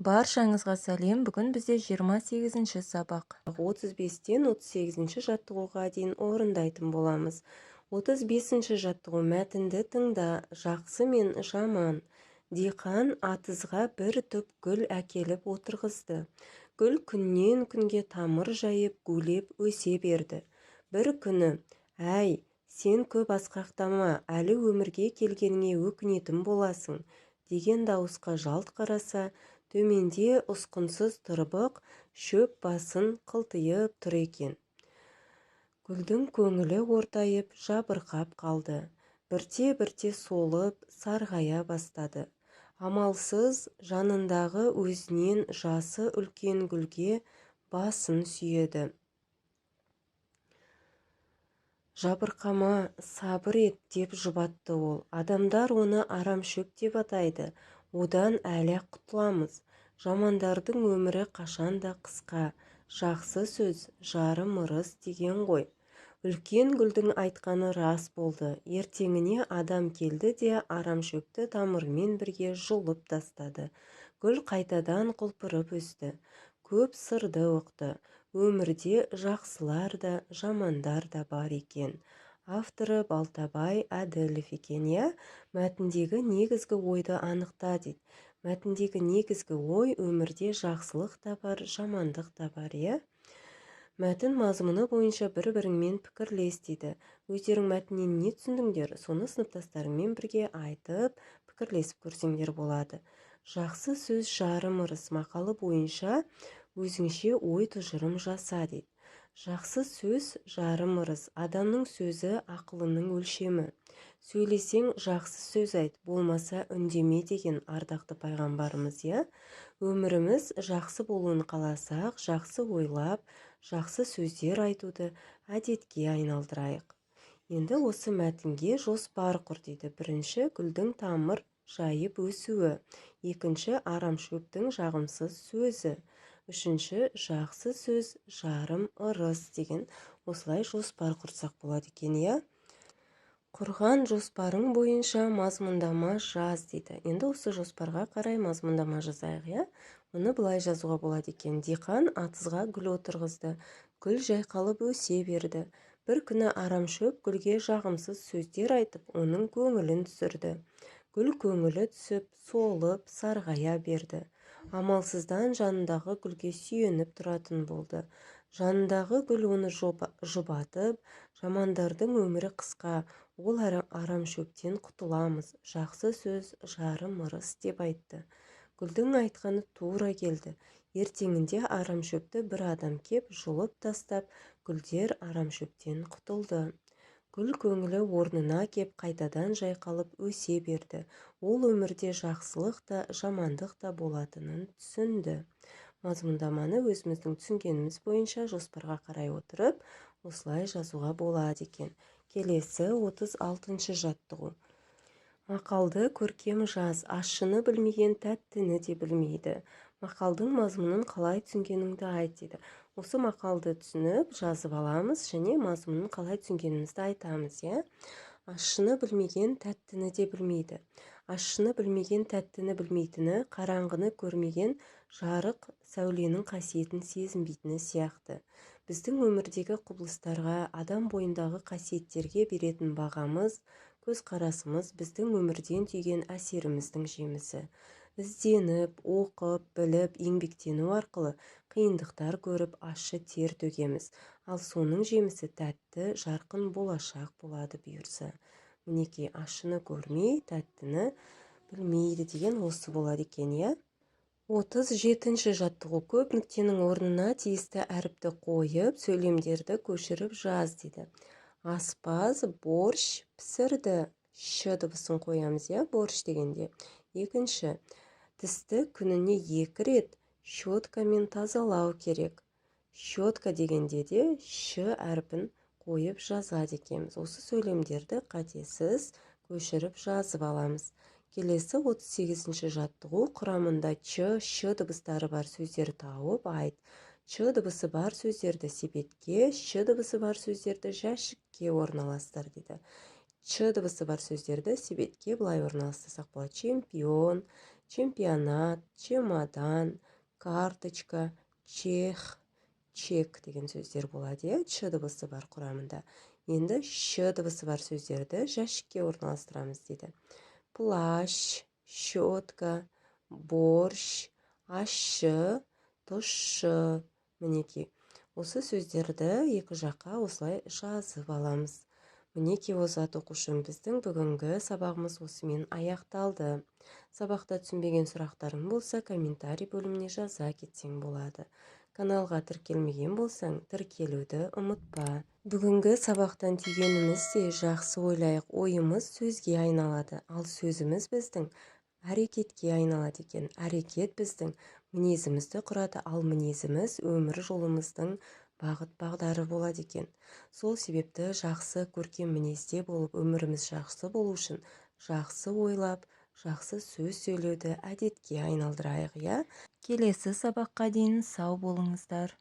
Баршаңызға сәлем! Бүгін бізде 28-ші сабақ. 35-тен 38-ші жаттығуға дейін орындайтын боламыз. 35-ші жаттығу: мәтінді тыңда, жақсы мен жаман. Диқан атызға бір түп гүл әкеліп отырғызды. Гүл күннен күнге тамыр жайып, гулеп өсе берді. Бір күні: «Әй, сен, көп асқақтама, әлі өмірге келгеніңе өкінетін боласың», – деген дауысқа жалт қараса, төменде ұсқынсыз тырбық шөп басын қылтиып тұр екен. Гүлдің көңілі ортайып, жабырқап қалды. Бірте-бірте солып, сарғая бастады. Амалсыз жанындағы өзінен жасы үлкен гүлге басын сүйеді. «Жабырқама, сабыр ет», – деп жұбатты ол. «Адамдар оны арамшөп деп атайды. Одан әлі-ақ құтыламыз. Жамандардың өмірі қашанда қысқа. Жақсы сөз жарым ырыс деген ғой». Үлкен гүлдің айтқаны рас болды. Ертеңіне адам келді де, арамшөпті тамырымен бірге жұлып тастады. Гүл қайтадан құлпырып өсті. Көп сырды ұқты. Өмірде жақсылар да, жамандар да бар екен. Авторы Балтабай Әділов екен, иә. Мәтіндегі негізгі ойды анықта дейді. Мәтіндегі негізгі ой: өмірде жақсылық та бар, жамандық та бар, иә. Мәтін мазмұны бойынша бір-біріңмен пікірлес дейді. Өздерің мәтіннен не түсіндіңдер, соны сыныптастарыңмен бірге айтып, пікірлесіп көрсеңдер болады. «Жақсы сөз жарым ырыс» мақалы бойынша өзіңше ой тұжырым жаса дейді. Жақсы сөз жарым ырыс. Адамның сөзі – ақылының өлшемі. «Сөйлесең, жақсы сөз айт, болмаса үндеме», – деген ардақты пайғамбарымыз, иә. Өміріміз жақсы болуын қаласақ, жақсы ойлап, жақсы сөздер айтуды әдетке айналдырайық. Енді осы мәтінге жоспар құр дейді. Бірінші, гүлдің тамыр жайып өсуі. Екінші, арамшөптің жағымсыз сөзі. Үшінші, жақсы сөз жарым ырыс деген. Осылай жоспар құрсақ болады екен, иә. Құрған жоспарың бойынша мазмұндама жаз дейді. Енді осы жоспарға қарай мазмұндама жазайық, иә. Мұны былай жазуға болады екен: Диқан атызға гүл отырғызды. Гүл жайқалып өсе берді. Бір күні арамшөп гүлге жағымсыз сөздер айтып, оның көңілін түсірді. Гүл көңілі түсіп, солып, сарғая берді. Амалсыздан жанындағы гүлге сүйеніп тұратын болды. Жанындағы гүл оны жұбатып: «Жамандардың өмірі қысқа, ол арамшөптен құтыламыз, жақсы сөз жарым ырыс», – деп айтты. Гүлдің айтқаны тура келді. Ертеңінде арамшөпті бір адам кеп жұлып тастап, гүлдер арамшөптен құтылды. Гүл көңілі орнына кеп, қайтадан жайқалып өсе берді. Ол өмірде жақсылық та, жамандық та болатынын түсінді. Мазмұндаманы өзіміздің түсінгеніміз бойынша жоспарға қарай отырып, осылай жазуға болады екен. Келесі 36 жаттығу. Мақалды көркем жаз. Ащыны білмеген тәттіні де білмейді. Мақалдың мазмұнын қалай түсінгеніңді айт дейді. Осы мақалды түсініп жазып аламыз және мазмұнын қалай түсінгенімізді айтамыз, иә. Ащыны білмеген тәттіні де білмейді. Ащыны білмеген тәттіні білмейтіні қараңғыны көрмеген жарық сәуленің қасиетін сезінбейтіні сияқты. Біздің өмірдегі құбылыстарға, адам бойындағы қасиеттерге беретін бағамыз, көзқарасымыз біздің өмірден түйген әсеріміздің жемісі. Ізденіп, оқып, біліп, еңбектену арқылы қиындықтар көріп, ащы тер төгеміз. Ал соның жемісі тәтті, жарқын болашақ болады, бұйырса. Мінекей, ащыны көрмей, тәттіні білмейді деген осы болады екен, иә. 37-ші жаттығу. Көп нүктенің орнына тиісті әріпті қойып, сөйлемдерді көшіріп жаз дейді. Аспаз борщ пісірді. Щ дыбысын қоямыз, иә, борщ дегенде. Екінші, тісті күніне екі рет щеткамен тазалау керек. Щетка дегенде де щ әрпін қойып жазады екенбіз. Осы сөйлемдерді қатесіз көшіріп жазып аламыз. Келесі 38-ші жаттығу. Құрамында ч, щ дыбыстары бар сөздер тауып айт. Ч дыбысы бар сөздерді себетке, щ дыбысы бар сөздерді жәшікке орналастыр дейді. Ч дыбысы бар сөздерді себетке былай орналастырсақ болады: чемпион, Чемпионат, чемодан, карточка, чех, чек деген сөздер болады, иә, ч дыбысы бар құрамында. Енді щ дыбысы бар сөздерді жәшікке орналастырамыз дейді. Плащ, щетка, борщ, ащы, тұщы. Мінекей, осы сөздерді екі жаққа осылай жазып аламыз. Мінекей, озат оқушым, біздің бүгінгі сабағымыз осымен аяқталды. Сабақта түсінбеген сұрақтарың болса, комментарий бөліміне жаза кетсең болады. Каналға тіркелмеген болсаң, тіркелуді ұмытпа. Бүгінгі сабақтан түйгеніміз де: жақсы ойлайық, ойымыз сөзге айналады, ал сөзіміз біздің әрекетке айналады екен. Әрекет біздің мінезімізді құрады, ал мінезіміз өмір жолымыздың бағыт бағдары болады екен. Сол себепті жақсы, көркем мінезде болып, өміріміз жақсы болу үшін жақсы ойлап, жақсы сөз сөйлеуді әдетке айналдырайық, иә. Келесі сабаққа дейін сау болыңыздар.